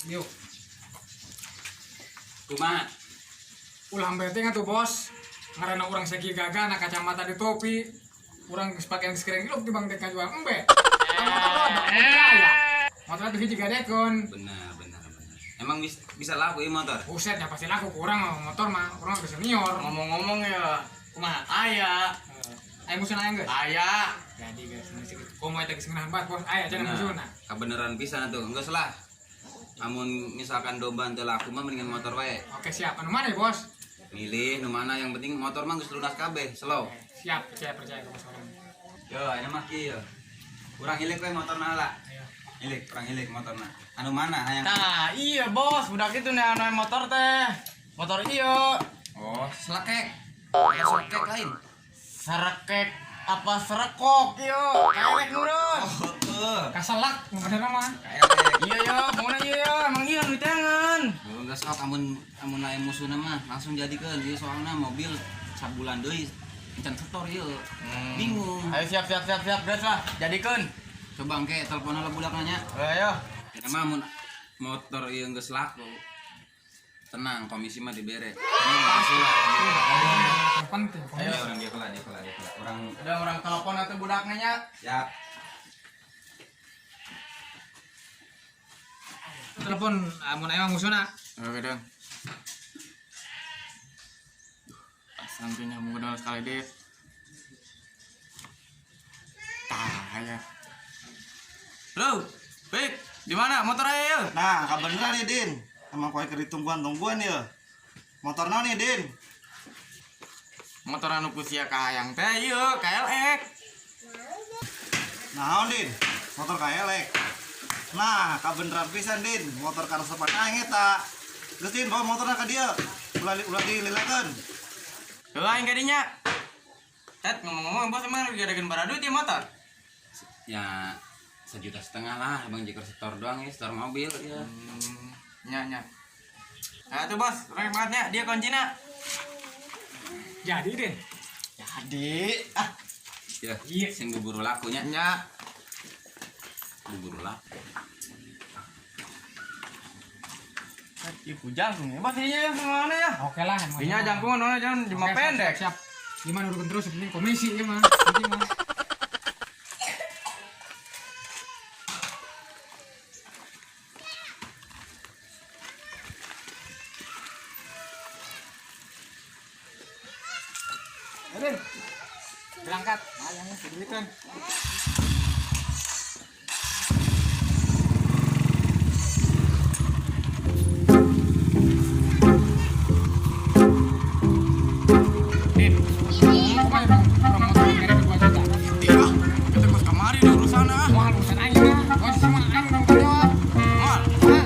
Yuk. Kumaha? Ulah bete atuh bos. Ngaranna urang sakieu gagah na kacamata di topi. Urang geus pake geus keren geus tibang teh kajual embe. Motor loba, motor aya. Motor tuh hiji gadekeun. Benar, benar, benar. Emang bisa laku ieu motor? Buset, ya pasti laku kurang mah motor mah, urang geus senior. Ngomong-ngomong ya, Kumaha? aya, Aya musuhna aya geus? Aya. Jadi geus geus kitu. Komo eta geus ngeunahan banget bos, aya cenah musuhna. Kabeneran pisan atuh, geus lah. Amun misalkan domba teu laku mah mendingan motor wae. Oke siap, anu mana ya bos? Milih nu mana yang penting motor mah geus lunas kabeh, slow. Oke, siap, percaya percaya ke bos orang. Yo, ini mah kieu. Urang hilik we motorna heula. Ayo. Hilik, urang hilik motorna. Anu mana hayang? Nah, iya bos, budak itu nih anu motor teh. Motor iya. Oh, selekek. Motor selekek lain. Serekek apa serekok iya. Kaelek nurun. Oh, heeh. Kaselak bener mah. Kaelek. Iya ya, pokoknya iya ya, emang iya nu tangan. Oh, enggak sok amun amun lain musuhna mah langsung jadikeun ieu soalna mobil sabulan deui encan setor ieu. Bingung. Ayo siap siap siap siap gas lah, jadikeun. Coba engke telepon lah budak nanya. Ayo. Eta mah amun motor ieu geus laku. Tenang, komisi mah dibere. Ini makasih lah. Yang penting. Ayo orang dia kelah, dia kelah, dia kelah. Orang Udah orang telepon atau budak nanya. siap. Telepon amun aya musuhna. Oke dong. Sampingnya mudah sekali deh. Tah ya. Halo, Bik, di mana motor ayo? Nah, kabeneran nih, Din. Emang kowe keur ditungguan-tungguan ya. Motor naon nih, Din? Motor anu ku sia kahayang teh ieu, KLX. Naon, Din? Motor KLX. Nah, kabeneran pisan, Din. Motor karesepan aing eta. Geus, Din, bawa motorna ka dieu. Ulah ulah dililakeun. Heuh aing kadinya. Tet ngomong-ngomong bos emang lagi adakeun baradut ieu motor. Ya 1,5 juta lah, abang jikor setor doang ya, setor mobil ya. Nya nya. Nah tuh bos, rek bangetnya dia kuncina. Jadi Den. Jadi, ah, Ya, Iya. sing buburu lakunya, nya. buburu laku. Ih, jangkung ya. Bos ini ya mana ya? Oke lah. emang. Dinya jangkung anu jangan lima Oke, siap, pendek. Siap, siap. Gimana urutkan terus penting komisi ya mah. Penting mah. Ayo, Den. Berangkat. Ayangnya duitan. Din, Kumaha ya, Bang? Orang motor ngerek 2 juta. iya, kita kos kamari di urusan ah. Moal urusan aing mah. Bos semua aing tanggung jawab. Mal, Hah?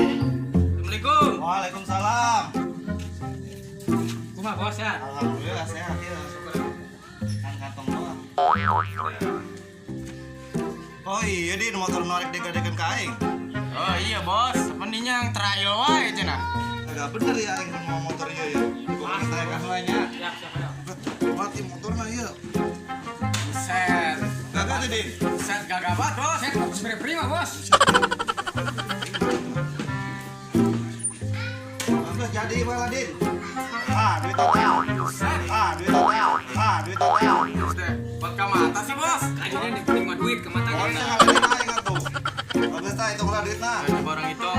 Assalamualaikum. Waalaikumsalam. Kumaha bos ya? Alhamdulillah sehat ya. Kan kantong doang. Oh iya, Din, motor norek degadekeun ka aing. Oh iya bos, pendinya yang terakhir wae cenah. Agak bener ya aing mau motor ieu ya. Dibawah saya kan we nya. Siap, siap, ayo. Mati motorna ieu. Buset, Gagah teh, Din. buset gagah banget bos. Saya fokus bere prima bos. Bagus jadi malah, Din. Ah, duit total. Ah, duit total. Ah, duit total. Buset, buat ke mata sih bos. Aja Den, yang penting mah duit ke mata Oh, kita. bisa ngalahin aing atuh. Bagus tah itu lah duitna. Coba orang itu.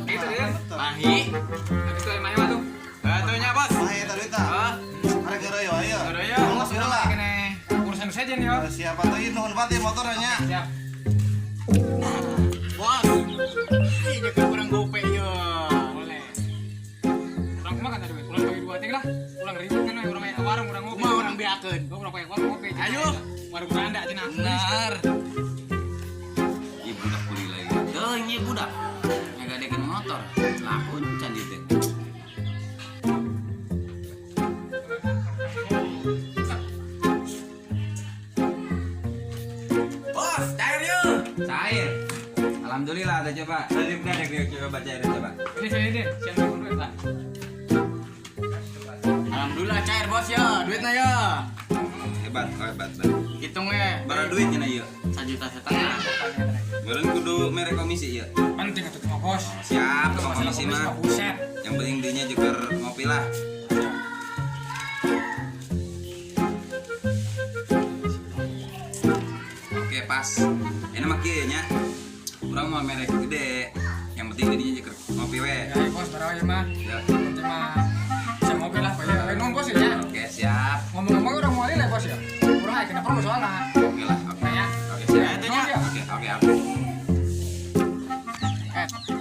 Itu Den. Mahi. Nah, itu emang mah tuh. Batunya bos. Mahi eta duitna. Ah, Arek geureuy wae ieu. Geureuy. Bos heula. Kene urusan saja nih, yo. Siapa tuh ieu nuhun banget ieu motornya nya. Siap. bos. Ini kan kurang gope ya. Boleh. Orang kumaha kan tadi, ulang bagi dua ting lah. Ulang ribut kan we, urang aya ke warung urang ngopi. Kumaha orang beakeun. Gua urang pakai warung ngopi. Ayo. Warung beranda cenah. Benar. Ieu budak kuli lagi. Teuing ieu budak. Ngagadekeun motor. Laku can dieu teh. Alhamdulillah ada coba. Tadi udah deh coba baca ya coba. Ini saya ini, siang duit lah. Alhamdulillah cair bos ya, duitnya ya. Hebat, hebat. Hitung we. Bara duitnya na ieu. 1,5 juta. Beureun kudu mere komisi ieu. Penting atuh mah bos. Siap, tukang komisi mah. Buset. Yang penting dinya juga ngopi lah. Oke, pas. Ini mah kieu nya. Urang mau mere gede. Yang penting dinya juga ngopi we. Ya bos, bara ieu mah. Ya. Penting mah bisa ngopi lah, bayar. Nuhun bos ya. Oke, siap. Ngomong-ngomong urang mau lah bos ya. Urang aya kena perlu soalna. Oke lah, oke. Ya. Oke, siap. Ya, Oke, oke, oke.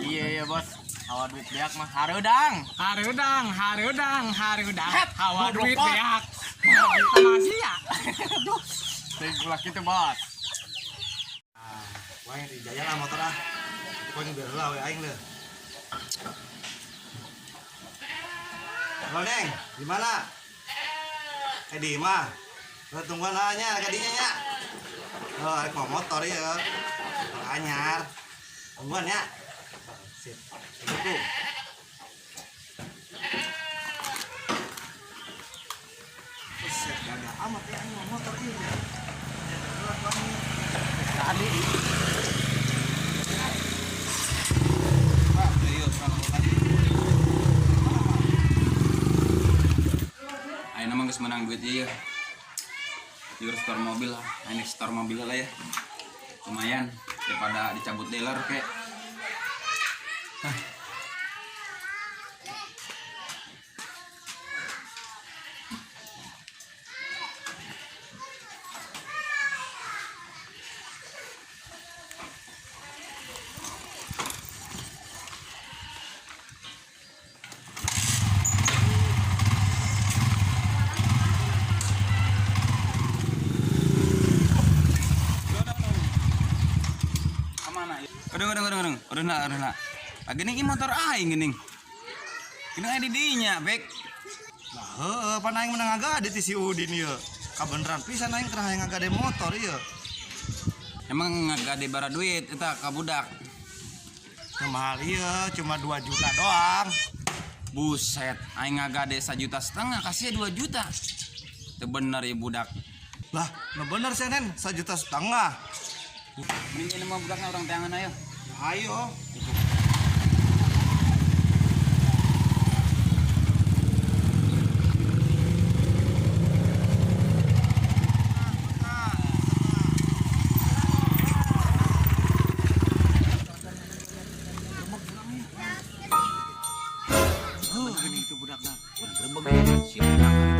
Iya iya bos. Hawa duit beak mah hareudang. Hareudang, hareudang, hareudang. Hawa duit beak. Sama sia. Aduh. Teuing ulah kitu bos. Wah, di jaya lah motor ah. Pokoknya biar lah we aing leuh. Halo Neng, di mana? Di imah. Lo tungguan lah nya, ka dinya nya. Oh, arek mau motor ieu. Motor anyar. Tungguan ya. Sip. Assalamualaikum. Buset, gagah amat ya aing mau motor ieu. Tadi Ayeuna mah geus menang duit ieu. Jur store mobil lah, aing store mobil lah ya. Lumayan daripada dicabut dealer kek. Hah. Udah lah. Geuning ieu motor aing geuning. Geuning aya di dinya, Bek. Lah heueuh pan aing menang ngagade ti si Udin ieu. Kabeneran pisan aing teh hayang ngagade motor ieu. Emang ngagade bara duit eta ka budak. Teu mahal ieu, cuma 2 juta doang. Buset, aing ngagade 1,5 juta kasih 2 juta. Teu bener ieu budak. Lah, nu bener sih Nen, 1,5 juta. Mending ini mah budakna urang teangan ayo. Ayo. Gini itu budakna. Grebeg si budak itu.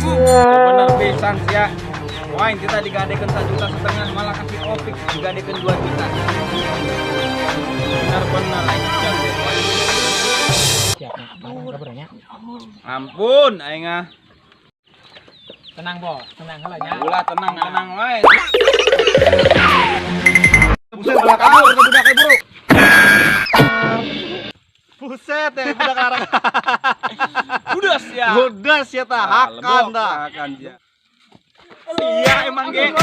Bener pisan ya. Wah, kita digadekeun 1,5 juta malah kasih opik digadekeun 2 juta. Bener-bener aing jago. Ampun aing ah. Tenang bos, tenang heula nya. Ulah tenang, tenang wae. Buset, budak kabur, budak kabur. Buset, ya budak larang. Udas ya. Udas ya ta, hakan ta. Hakan ya. Iya emang ge.